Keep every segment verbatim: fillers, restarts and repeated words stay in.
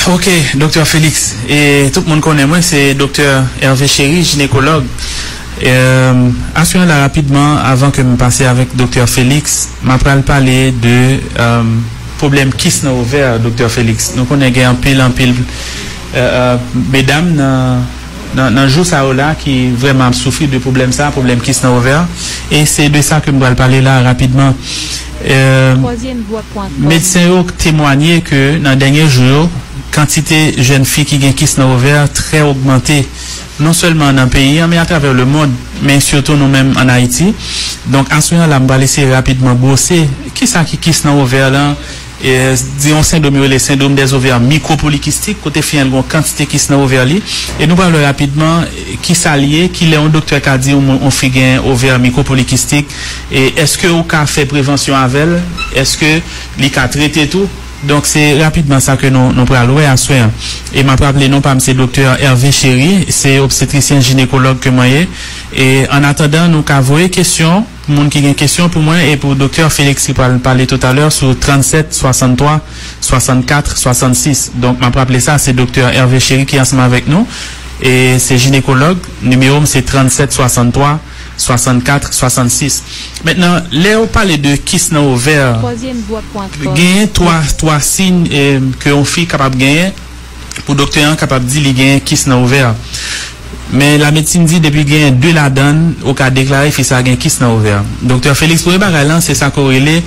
Ok, Doktè Félix. E tout moun konnen mwen, se Doktè Hervé Chéry, jinekològ. Aswè la, rapidman, avan ke m pase avèk Doktè Félix, m ap pral pale de pwoblèm kis nan ovè, Doktè Félix. Nou konnen gen anpil, anpil medam nan nan, nan jou sa yo la ki vrèman ap soufri de pwoblèm sa, pwoblèm kis nan ovè. E se de sa ke m pral pale la rapidman. Medsen yo temwanye ke nan dènye jou yo, kantite jèn fi ki gen kis nan ovè trè ogmante, non sèlman nan peyi an, men atravè lemonn, men sitou nou menm ann Ayiti. Donk, aswè an la, m pral eseye rapidman bwose kisa ki kis nan ovè lan, e, di yon sendwòm yo rele sendwòm dè zovè mikwopolikistik, kote fi an gen yon kantite kis nan ovè li. E nou pral wè rapidman, e, kisa l ye, kilè yon doktè ka di yon, yon fi gen ovè mikwopolikistik, e èske ou ka fè prevansyon avè l, èske li ka trete tou. Donk, se rapidman sa ke nou, nou pral wè aswè an. E m ap raple non pa m se Doktè Hervé Chéry, se obstetrisyen jinekològ ke mwen ye. E annatandan, nou ka voye kesyon, moun ki gen kesyon pou mwen e pou Doktè Félix ki pral pale toutalè sou trannsèt swasanntwa swasannkat swasannsis. Donk, m ap raple sa, se Doktè Hervé Chéry ki ansanm avèk nou. E se jinekològ, nimewo m se trannsèt swasanntwa swasannkat swasannsis. Mentnan, lè yo pale de kis nan ovè, genyen twa, twa siy, e, ke yon fi kapab genyen pou doktè an kapab di li genyen kis nan ovè. Men lamedsin di depi genyen de ladan l, ou ka deklare fi sa a gen kis nan ovè. Doktè Félix, premye bagay lan, se sa ke w rele,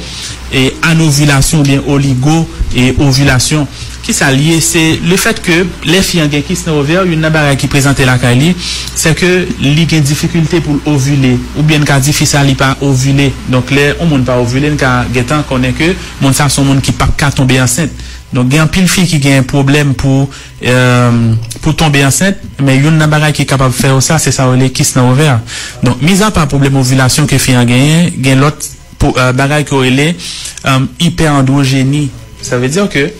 e, anovilasyon oubyen oligo, e, ovilasyon. Kisa l ye? Se lefèt ke lè fi an gen kis nan ovè, youn nan bagay ki prezante lakay li, se ke li gen difikilte pou l ovile, oubyen n ka di fi sa li pa ovile. Donk, lè yon moun pa ovile, n ka gentan konnen ke moun sa se yon moun ki p ap ka tonbe ansent. Donk, gen anpil fi ki gen pwoblèm pou, e, pou tonbe ansent, men youn nan bagay ki kapab fè yo sa, se sa yo rele kis nan ovè. Donk, mizapa pwoblèm ovilasyon ke fi an genyen, gen lòt pou, e, bagay ke yo rele, e, ipèandwojeni. Sa vle di ke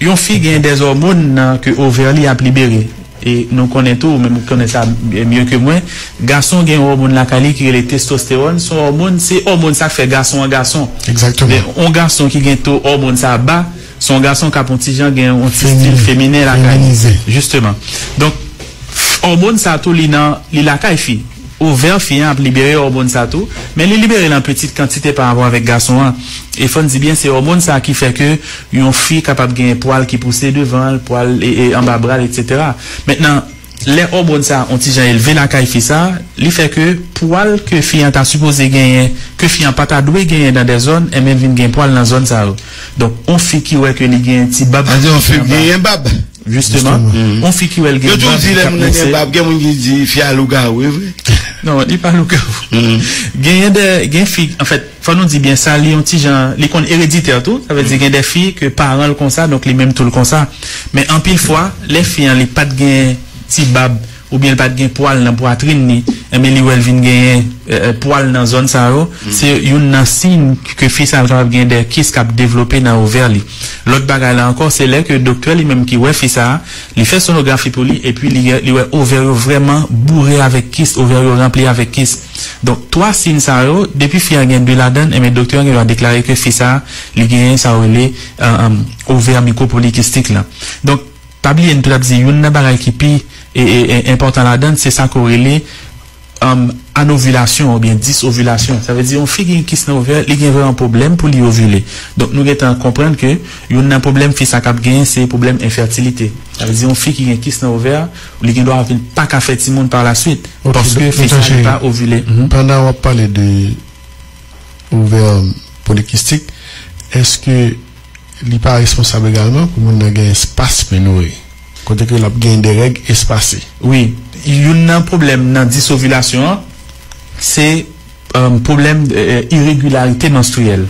yon fi gen dè òmòn nan ke ovè li ap libere. E nou konnen tou, ou menm ou konnen sa mye ke mwen, gason gen yon òmòn lakay li ki rele testostewòn. Se yon òmòn, se òmòn sa k fè gason an gason. Egzakteman. Men yon gason ki gen to òmòn sa ba, se yon gason k ap yon ti jan gen yon ti stil feminen lakay li. Feminize. Jisteman. Donk, òmòn sa tou, li nan, li lakay fi. Ovè fi an ap libere òmòn sa tou, men li libere l an piti kantite pa rapò avèk gason an. E fò n di byen, se òmòn sa ki fè ke yon fi kapab gen pwa l ki pouse devan l, pwa l, e, e, anba bra l, etsetera. Mentnan, lè òmòn sa yon ti jan elve lakay fi sa, li fè ke pwa l ke fi an ta sipoze genyen, ke fi an pa ta dwe genyen nan dè zòn, enben l vin gen pwa l nan zòn sa yo. Donk, yon fi ki wè ke li gen ti bab. Sa di yon fi genyen bab. Jisteman, yon fi ki wè l gen bab, li t ap montre. Yo toujou di lè moun nan gen bab, gen moun ki di fi a lougawou, e vre? Non, li pa lougawou. Genyen de, gen fi, anfèt, fò nou di byen sa, li yon ti jan, li konn ereditè tou, sa vle di gen de fi ke paran l konsa, donk li menm tou l konsa. Men anpil fwa, lè fi an li pa t gen ti bab, oubyen l pa t gen pwa l nan pwatrin li, enben li wè l vin genyen, e, e, pwa l nan zòn sa yo, se youn nan siy ke fi sa a kapab gen de kis k ap devlope nan ovè li. Lòt bagay la ankò, se lè ke doktè li menm ki wè fi sa a, li fè sonografi pou li, epi li, li wè ovè yo vrèman boure avèk kis, ovè yo ranpli avèk kis. Donk, twa siy sa yo, depi fi an gen de ladan l, enben doktè an gen dwa deklare ke fi sa a, li genyen sa yo rele, e, e, ovè mikwopolikistik la. Donk, pa bliye, n tou t ap di, youn nan bagay ki pi, e, e, e, enpòtan ladan l, se sa ke w rele, um, anovilasyon oubyen disovilasyon. Sa vle di, yon fi ki gen kis nan ovè, li gen vrèman pwoblèm pou li ovile. Donk, nou gentan konprann ke youn nan pwoblèm fi sa k ap genyen, se pwoblèm enfètilite. Sa vle di, yon fi ki gen kis nan ovè, li gen dwa vin pa ka fè timoun pa laswit, paske fi sa li pa ovile. Pandan w ap pale de ovè polikistik, èske li pa responsab egalman pou moun nan gen espas menore, kote ke l ap gen de règ espase? Wi, youn nan pwoblèm nan disovilasyon an, se, um, pwoblèm, e, e, iregilarite manstriyèl.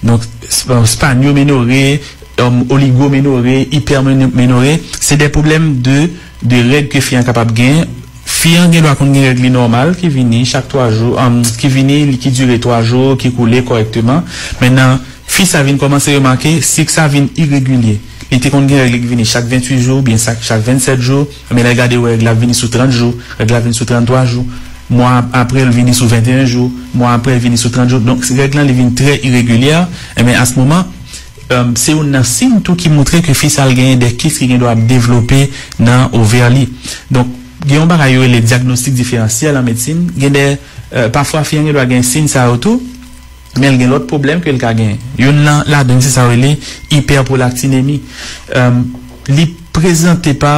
Donk, sp-, spanyomenore, um, oligomenore, ipèmenore, se de pwoblèm de, de règ ke fi an kapab gen. Fi an gen dwa konn gen règ li nòmal, ki vini chak twa jou, um, ki vini, li, ki dire twa jou, ki koule kòrèkteman. Mentnan, fi sa vin kòmanse remake, sik sa vin iregilye. Li te konn gen règ li ki vini chak venntuit jou, oubyen chak, chak vennsèt jou, men lè l gade, wè règ la vini sou trant jou, règ la vini sou tranntwa jou, mwa ap-, apre l vini sou venteyen jou, mwa apre l vini sou trant jou. Donk, règ lan li vin trè iregilye, enben, a se moman, se youn nan siy tou ki montre ke fi sa l genyen de kis ki gen dwa ap devlope nan ovè li. Donk, gen yon bagay yo rele dyagnostik diferansyèl an medsin. Gen de, pafwa, fi an gen dwa gen siy sa yo tou, men l gen lòt pwoblèm ke l ka genyen. Youn nan ladan se sa yo rele ipèpwolaktinemi. Li prezante pa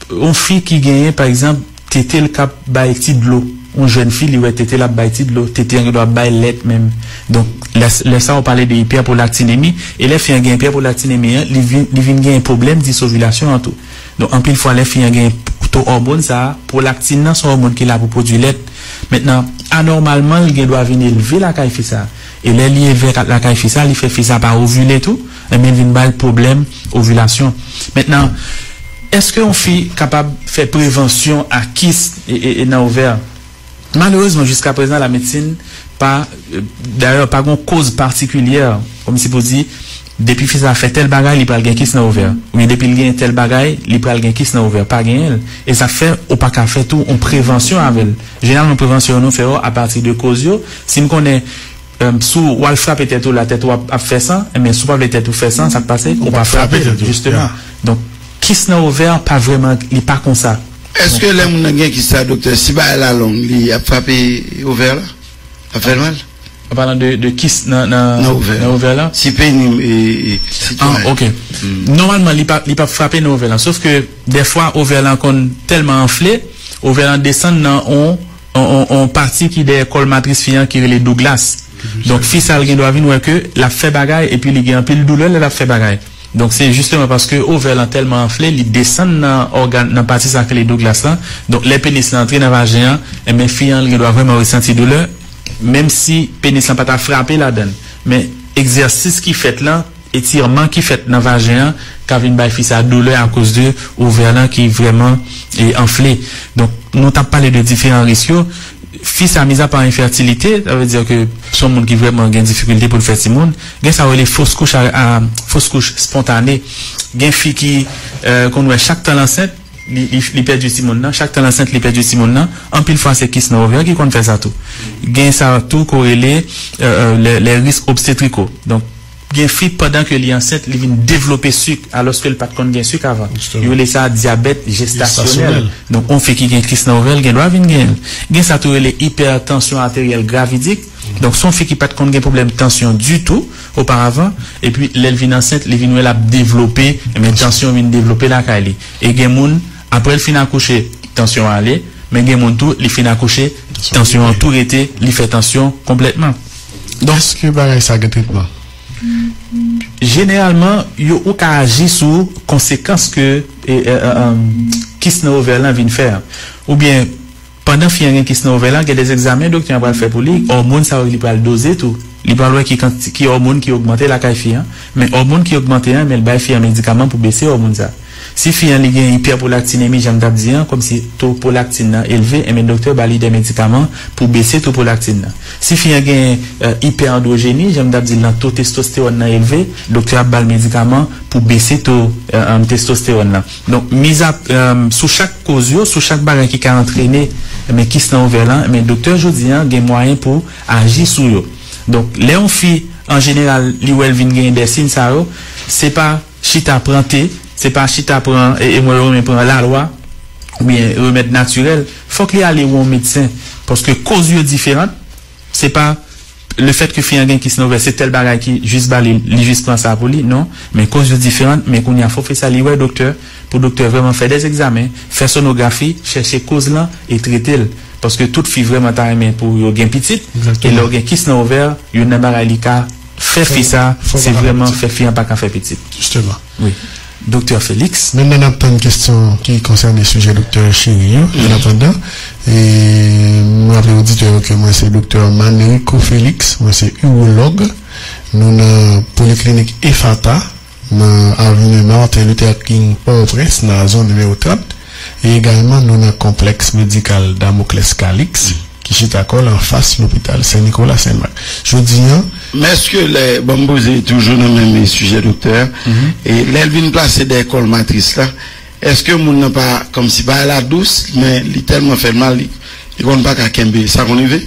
yon fi ki genyen, pa egzanp, tete l k ap bay ti dlo. Yon jèn fi, li wè tete l ap bay ti dlo. Tete an gen dwa ap bay lèt menm. Donk, lè, lè sa, ou pale de ipèpwolaktinemi. E lè fi an gen ipèpwolaktinemi an, li vin, li vin gen pwoblèm disovilasyon an tou. Donk, anpil fwa, lè fi an gen to òmòn sa a, pwolaktin nan se yon òmòn ki la pou pwodui lèt. Mentnan, anòmalman, li gen dwa vin elve lakay fi sa a. E lè li elve lakay fi sa a, li fè fi sa a pa ovile tou, ebyen, l vin ba l pwoblèm ovilasyon. Mentnan, èske yon fi kapab fè prevansyon a kis e, e, e nan ovè? Malerezman, jiskaprezan, lamedsin pa, dayè, pa gen yon koz patikilyè, kòmsi pou di, depi fi sa a fè tèl bagay, li pral gen kis nan ovè. Oubyen depi l gen tèl bagay, li pral gen kis nan ovè. Pa genyen l. E sa fè, ou pa ka fè tou yon prevansyon avè l. Jeneralman, prevansyon yo nou fè yo apati de koz yo. Si m konnen, si w al frape tèt ou la, tèt ou ap, ap fè san, ebyen, si w pa vle tèt ou fè san, sa k pase? Ou pa frape l, jisteman. Donk, kis nan ovè pa vrèman, li pa konsa. Èske lè moun nan gen kis sa, doktè, si bagay la long, li ap frape ovè la? Ap fè l mal? An palan de, de kis nan, nan, nan ovè la? Si peni, e, e, si Ah, ok. Nòmalman, li pa, li p ap frape nan ovè la. Sof ke, dèfwa, ovè la konn tèlman anfle, ovè la desann nan on, on, on, on pati ki dèyè kòl matris fi an ki rele Douglas. Donk, fi sa, l gen dwa vin wè ke l ap fè bagay, epi li gen anpil doulè lè l ap fè bagay. Donk, se jisteman paske ovè lan tèlman anfle, li desann nan ògàn, nan pati sa k rele Douglas lan. Donk, lè penis lan antre nan vajen an, enben, fi an, li gen dwa vrèman resanti doulè, menm si penis lan pa ta frape ladan l. Men, egzèsis ki fèt lan, etirman ki fèt nan vajen an, ka vin bay fi sa doulè akoz de ovè lan ki vrèman, e, anfle. Donk, nou t ap pale de diferan risk yo. Fi sa, mizapa enfètilite, sa vle di ke se yon moun ki vrèman gen difikilte pou l fè timoun. Gen sa yo rele fos kouch a, a, fos kouch spontane. Gen fi ki, e, konn wè chak tan l ansent, li, li, li pèdi timoun nan. Chak tan l ansent, li pèdi timoun nan. Anpil fwa, se kis nan ovè ki konn fè sa tou. Gen sa tou ke yo rele, e, e, les, les risques obstétricaux. Donk, gen fi, pandan ke li ansent, li vin devlope sik, alòske l pa t konn gen sik avan. Yo rele sa dyabèt jestasyonèl. Donk, yon fi ki gen kis nan ovè l, gen dwa vin gen l. Gen sa tou rele ipètansyon ateryèl gravidik. Donk, se yon fi ki pa t konn gen pwoblèm tansyon ditou oparavan, epi lè l vin ansent, li vin wè l ap devlope, ebyen, tansyon vin devlope lakay li. E gen moun, apre l fin akouche, tansyon an ale, men gen moun tou, li fin akouche, tansyon an tou rete, li fè tansyon konplètman. Donk, èske bagay sa gen tretman? Jeneralman, yo, ou ka aji sou konsekans ke, e, e, e, e, kis nan ovè lan vin fè an. Oubyen, pandan fi an gen kis nan ovè lan, gen de egzamen doktè an pral fè pou li, òmòn sa yo li pral doze tou. Li pral wè ki kanti-, ki òmòn ki ogmante lakay fi an. Men òmòn ki ogmante an, men l bay fi an medikaman pou bese òmòn sa. Si fi an li gen ipèpwolaktinemi, jan m t ap di an, kòmsi to pwolaktin nan elve, enben doktè ba li de medikaman pou bese to pwolaktin nan. Si fi an gen, e, ipèandwojeni, jan m t ap di l lan, to testostewòn nan elve, doktè ap ba l medikaman pou bese to, e, e, testostewòn nan. Donk, miz a, e, sou chak koz yo, sou chak bagay ki ka antrene, enben, kis nan ovè lan, enben, doktè jodi an gen mwayen pou aji sou yo. Donk, lè yon fi, an jeneral, li wè l vin genyen de siy sa yo, se pa chita pran te, se pa chita pran, e, e mwen renmen pran lalwa, oubyen remèd natirèl, fòk li ale wè yon medsen, paske koz yo diferan, se pa lefèt ke fi an gen kis nan ovè, se tèl bagay ki jis ba li, li jis pran sa pou li, non, men koz yo diferan, men kounye a fòk fi sa li wè doktè, pou doktè vrèman fè de egzamen, fè sonografi, chèche koz lan e trete l. Paske tout fi vrèman ta renmen pou yo gen pitit, e lè w gen kis nan ovè, youn nan bagay li ka fè fi sa, se vrèman fè fi an pa ka fè pitit. Jisteman. Wi. Doktè Félix. Mentnan n ap tann kesyon ki konsène sijè doktè Chéry yo. Annatandan, e, m raple oditè yo ke mwen se doktè Manrico Félix, mwen se iwològ. Nou nan poliklinik Efata, nan avni Martin Luther King, Pòtoprens, nan zòn nimewo trant, e egalman nou nan konplèks medikal Damoclès Calix, ki chita kò l anfas lopital Sen Nikola Sen Mak. Jodi an, Men èske lè, bon, m poze toujou nan menm sijè, doktè, e lè l vin plase dèyè kòl matris la, èske moun nan pa kòmsi bagay la dous, men li tèlman fè l mal, li, li konn pa ka kenbe, sa konn rive?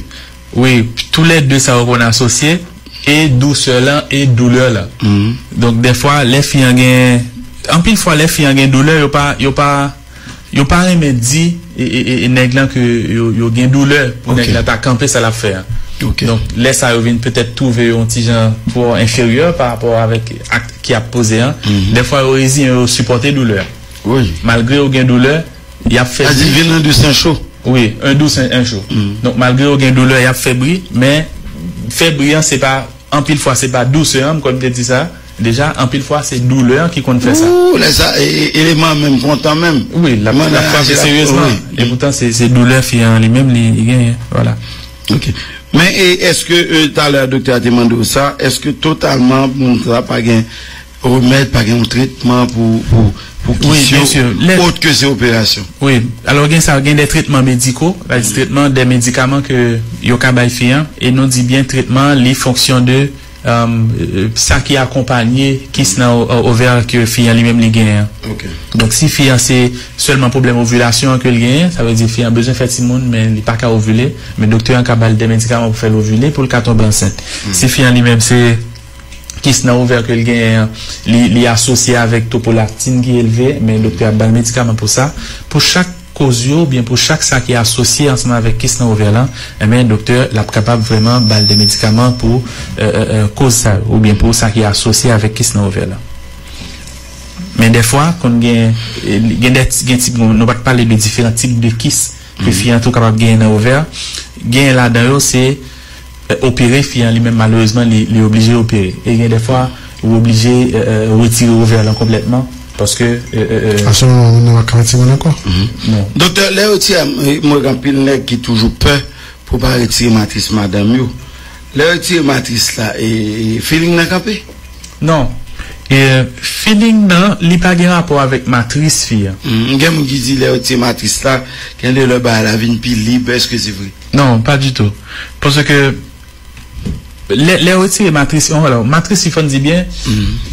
Wi, toulède sa yo konn asosye, e dousè lan e doulè lan. Donk, dèfwa, lè fi an gen, anpil fwa, lè fi an gen doulè, yo pa, yo pa, yo pa renmen di e, e, e, e nèg lan ke yo, yo gen doulè pou nèg lan ta kanpe sa l ap fè an. Donk, lè sa yo vin petèt twouve yo yon ti jan twò enferyè pa rapò avèk ak ki ap poze an. Dèfwa, yo reziyen yo sipòte doulè an. Malgre yo gen doulè, y ap fè bri. Sa di vin an dous an cho. Wi, un doux, un, un chaud. Donk, malgre yo gen doulè, y ap fè bri, men fè bri an, se pa, anpil fwa, se pa dousè an, kòm m te di sa deja, anpil fwa, se doulè an ki konn fè sa. Ou, lè sa, e, e, eleman menm kontan menm. Wi, l ap, l ap frape seryezman. E poutan, se, se doulè fi an li menm, li, li genyen. Vwala. Ok. Men, e, èske, e, talè a, doktè a te mande w sa, èske totalman, moun sa pa gen remèd, pa gen yon tretman pou, pou, pou kis yo, ot ke se operasyon? Wi, alò gen sa, gen de tretman mediko, sa vle di tretman, de medikaman ke yo ka bay fi an, e nou di byen tretman, li fonksyon de, um, sa ki akonpanye kis nan o- ovè ke fi an li menm li genyen an. Donk, si fi an se sèlman pwoblèm ovilasyon an ke l genyen, sa vle di fi an bezwen fè timoun, men li pa ka ovile, men doktè an ka ba l de medikaman pou fè l ovile, pou l ka tonbe ansent. Si fi an li menm se kis nan ovè ke l genyen an, li, li asosye avèk topolaktin ki elve, men doktè ap ba l medikaman pou sa. Pou chak koz yo, oubyen pou chak sa ki asosye ansanm avèk kis nan ovè lan, enben, doktè l ap kapab vrèman ba l de medikaman pou, e, e, e, koz sa yo, oubyen pou sa ki asosye avèk kis nan ovè lan. Men dèfwa, konn gen, e, gen de, gen tip, nou pa t pale de diferan tip de kis ke fi an tou kapab genyen nan ovè. Gen ladan yo, se e, opere, fi an li menm, malerezman, li, li oblije opere. E gen dèfwa, ou oblije, e, e, retire ovè lan konplètman, paske, e, e, e, An se moman, moun nan pa ka retire l ankò. Non. Doktè, lè yo tire, e, mwen gen anpil nèg ki toujou pè pou pa retire matris madanm yo. Lè yo retire matris la, e, e, feeling nan kanpe? Non. E, feeling nan, li pa gen rapò avèk matris fi an. M gen moun ki di lè yo retire matris la, gen de lè bagay la vin pi lib, èske se vre? Non, pa ditou. Paske lè, lè yo retire matris, bon, alò, matris li, fò n di byen,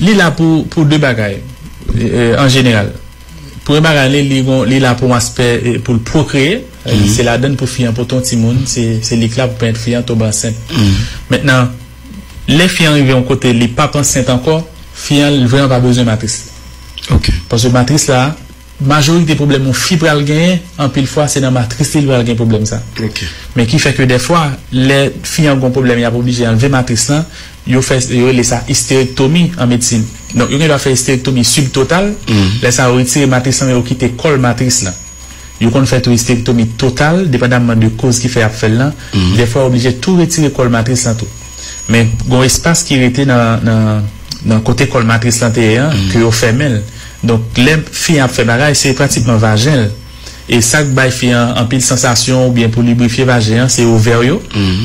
li la pou, pou de bagay, e, e, an jeneral. Premye bagay, li, li gon, li la pou yon aspè, e, pou l pwokreye, e, se ladan l pou fi an pote yon timoun, se, se li k la pou pèmèt fi an tonbe ansent. Mentnan, lè fi an rive yon kote, li p ap ansent ankò, fi an, li vrèman pa bezwen matris. Paske matris la, majorite pwoblèm yon fi pral genyen, anpil fwa, se nan matris li, li pral gen pwoblèm sa. Men ki fè ke dèfwa, lè fi an gon pwoblèm, y ap oblije anlve matris lan, yo fè, yo rele sa isterektomi an medsin. Donk, yo gen dwa fè isterektomi sibtotal, lè sa yo retire matris lan, men yo kite kòl matris lan. Yo konn fè tou isterektomi total, depandamman de koz ki fè y ap fè l lan. Dèfwa, yo oblije tou retire kòl matris lan tou. Men gon espas ki rete nan, nan, nan kote kòl matris lan te ye an, ke yo fèmen l. Donk, lè fi an ap fè bagay, se pratikman vajen l. E sa k bay fi an anpil sansasyon oubyen pou librifye vajen an, se ovè yo.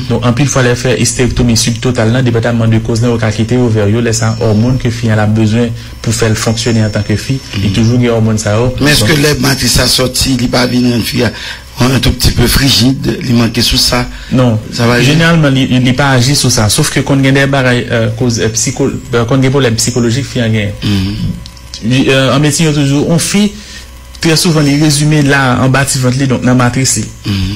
Donk, anpil fwa, lè yo fè isterektomi sibtotal lan, depandamman de koz lan, yo ka kite ovè yo. Lè sa, òmòn ke fi an ap bezwen pou fè l fonksyone antanke fi, li toujou gen òmòn sa yo. Men èske lè matris la sòti, li pa vin rann fi a yon tout pti pe frijid, li manke sou sa? Non. Jeneralman, li, li pa aji sou sa. Sof ke konn gen de bagay, e, koz, e, psiko-, e, konn gen pwoblèm sikolojik fi an genyen. An medsin, yo toujou, yon fi, trè souvan, li rezime la, anba ti vant li, donk nan matris li.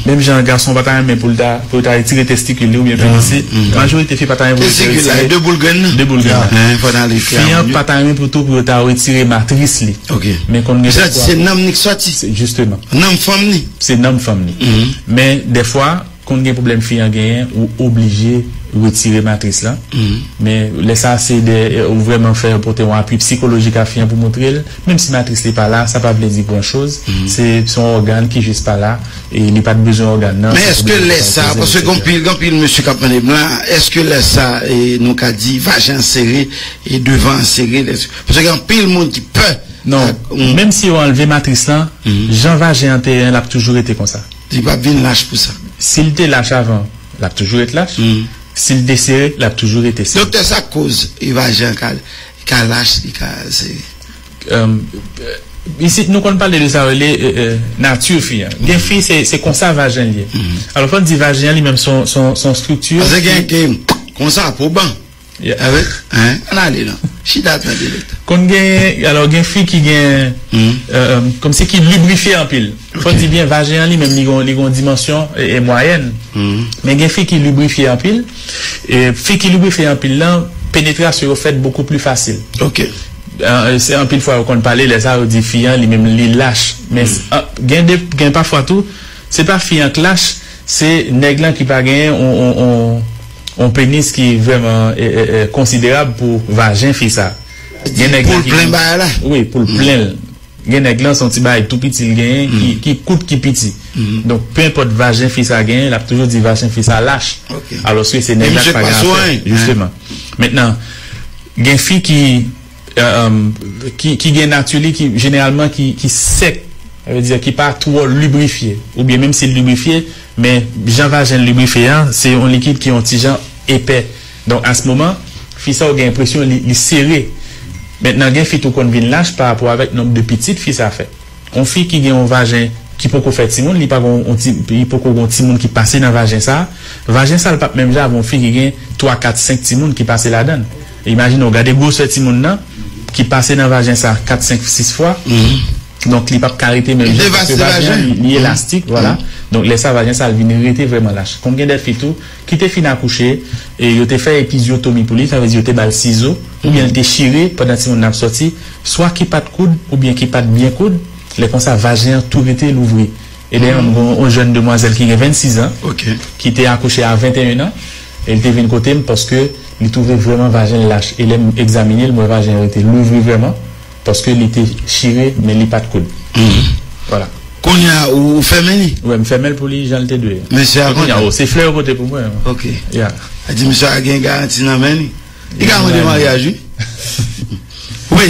Menm jan gason pa ta renmen pou l ta, pou yo ta retire testikil li oubyen penis li, majorite fi pa ta renmen pou yo ta retire de boul grenn nan. De boul grenn nan. Fi an pa ta renmen pou tou pou yo ta retire matris li. Men konn gen dèfwa se nanm ni k sòti. Jisteman. Nanm fanm ni. Se nanm fanm ni. Men dèfwa, konn gen pwoblèm fi an genyen, ou oblije retire matris lan. Men lè sa, se de, ou vrèman fè pote yon apui psikolojik a fi an pou montre l, menm si matris li pa la, sa pa vle di gran choz. Se, se yon ògàn ki jis pa la, e li pa t bezwen ògàn nan. Men èske lè sa, paske gen anpil, gen anpil mesye k ap mande m la, èske lè sa, e, nou ka di vajen an sere, e devan an sere, paske gen anpil moun ki pè. Non, menm si yo anlve matris lan, jan vajen an te ye an, l ap toujou rete konsa. Li p ap vin lach pou sa. Si l te lach avan, l ap toujou ret lach. Si l te sere, l ap toujou rete sere. Doktè, sa k koz e vajen an ka, ka lach, li ka sere? Isit, nou konn pale de sa yo rele, e, e, nati fi an. Gen fi, se, se konsa vajen li ye. Alò, fò n di vajen an li menm se yon, se yon, se yon estrikti. Paske gen, gen konsa, pwoban. Yeah. Avèk? Hein? Ann ale non. Chita tande lòt. Konn gen, alò gen fi ki gen, euh, kòmsi ki librifye anpil. Fò di byen, vajen an li menm, li gon, li gon dimansyon e, e mwayèn. Men gen fi ki librifye anpil. E fi ki librifye anpil lan, penetrasyon yo fèt bokou pli fasil. Ok. Euh, se anpil fwa yo konn pale, lè sa yo di fi an, li menm li lach. Men s- an- gen de, gen pafwa tou, se pa fi an k lach, se nèg lan ki pa genyen on, on, on, on penis ki vrèman e, e, e, konsiderab pou vajen fi sa. Gen nèg Pou lan l ki plen bagay la. Wi, pou l plen l. Gen nèg lan se yon ti bagay tou piti l genyen, ki, ki kout, ki piti. Donk, pe enpòt vajen fi sa genyen, l ap toujou di vajen fi sa lach. Ok. Alòske se nèg la ki pa gen afè, jisteman. Mentnan, gen fi ki, euh, ki, ki gen nati li ki, jeneralman, ki, ki sèk, sa vle di ki pa twò librifye, oubyen menm si l librifye, men jan vajen l librifye an, se yon likid ki yon ti jan epè. Donk, a se moman, fi sa ou gen enpresyon li, li sere. Mentnan, gen fi tou konn vin lach pa rapò avèk nonb de pitit fi sa fè. Yon fi ki gen yon vajen ki poko fè timoun, li pa gon yon ti, li poko gon timoun ki pase nan vajen sa. Vajen sa l p ap menm jan avè yon fi ki gen twa, kat, senk timoun ki pase ladan l. Imajine w, gade gwosè timoun nan ki pase nan vajen sa kat, senk, sis fwa. Donk li p ap ka rete menm jan paske vajen an li, li elastik, vwala. Donk lè sa vajen sa l vin rete vrèman lach. Konn gen de fi tou ki te fin akouche, e yo te fè epizyotomi pou li, sa vle di yo te ba l sizo, oubyen l te chire pandan timoun nan ap sòti, swa ki pa t koud, oubyen ki pa t byen koud, lè konsa vajen an tou rete louvri. E dèyè menm, gon yon jèn demwazèl ki gen vennsis an, ki te akouche a venteyen an, e l te vin kote m paske li twouve vrèman vajen l lach. E lè m egzamine l, m wè vajen an rete louvri vrèman, paske li te chire, men li pa t koud. Vwala. Kounye a, ou, ou fèmen li? Wi, m fèmen l pou li jan l te dwe. Mesye a kontan? Kounye a, o, se flè yo pote pou mwen. Ok. Ya. A di mesye a gen garanti nan men li. Li ka mande maryaj, wi. Wi.